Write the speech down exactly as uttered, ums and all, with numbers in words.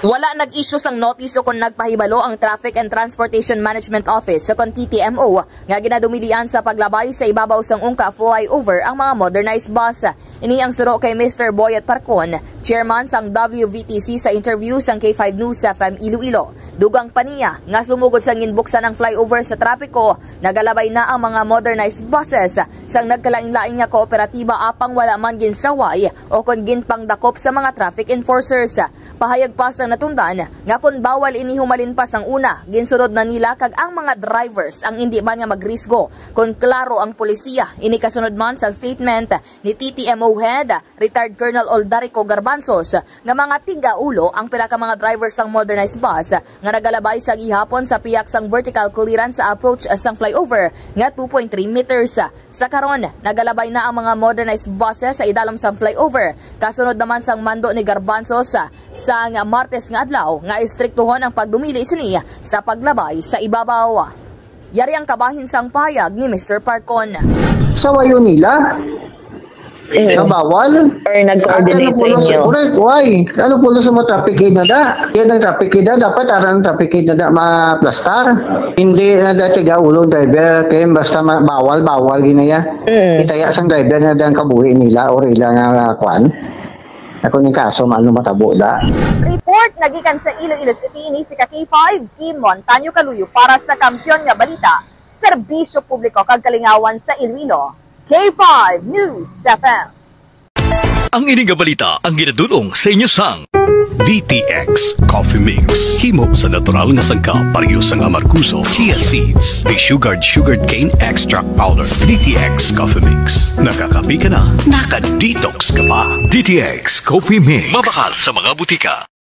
Wala nag-issue sang notice o kon nagpahibalo ang Traffic and Transportation Management Office o kon T T M O nga ginadumilian sa paglabay sa ibabaw sang Ungka flyover ang mga modernized bus. Ini ang suro kay Mister Boyet Parcon, chairman sang W V T C, sa interview sang K five News F M Iloilo. Dugang pa niya nga sumugod sang ginbuksan ang flyover sa trapiko, nagalabay na ang mga modernized buses sang nagkalain-lain nga kooperatiba apang wala man ginsaway o kon ginpangdakop sa mga traffic enforcers. Pahayag pa sang natundan nga kon bawal ini humalin pa sang una, ginsunod na nila kag ang mga drivers ang indi man nga magrisgo. Kon klaro ang polisiya, ini kasunod man sang statement ni T T M O head, retired Colonel Oldarico Garbanzos, nga mga tigaulo ang pila ka mga drivers sang modernized bus nga nagalabay sa gihapon sa piyak sang vertical clearance sa approach sang flyover nga two point three meters. Sa karon, nagalabay na ang mga modernized buses sa idalom sang flyover, kasunod naman sang mando ni Garbanzos sa, sang Martes nga adlaw nga istriktuhon ang pagdumili sini sa paglabay sa ibabaw. Yari ang kabahin sang pahayag ni Mister Parcon. Sawayon nila Mm. nga bawal. Or nag-coordinate sa Ano po, inyo? Correct, why? Ano po sa mga traffic aid na da? Yan ang traffic aid na, dapat aran ang traffic aid na da maplastar. Hindi na da tiga ulo ang driver, kaya basta ma- bawal, bawal ginaya. Mm. Itaya sang driver na da ang kabuhi nila or ila nga kuan. Ako ning kaso, maano matabo da. Report nagikan sa Iloilo City, ini si ka K five, Kim Montaño Kaluyo para sa Kampiyon nga Balita, Serbisyo Publiko kag Kalingawan sa Iloilo, K five News F M. Ang ini nga balita ang ginadul-ong sa inyo sang D T X Coffee Mix. Himo sa natural nga sangkap, pareho sang amargoso, chia seeds, desugared sugarcane extract powder. D T X Coffee Mix. Nakakape ka na, naka-detox ka pa. D T X Coffee Mix. Mabakal sa mga butika.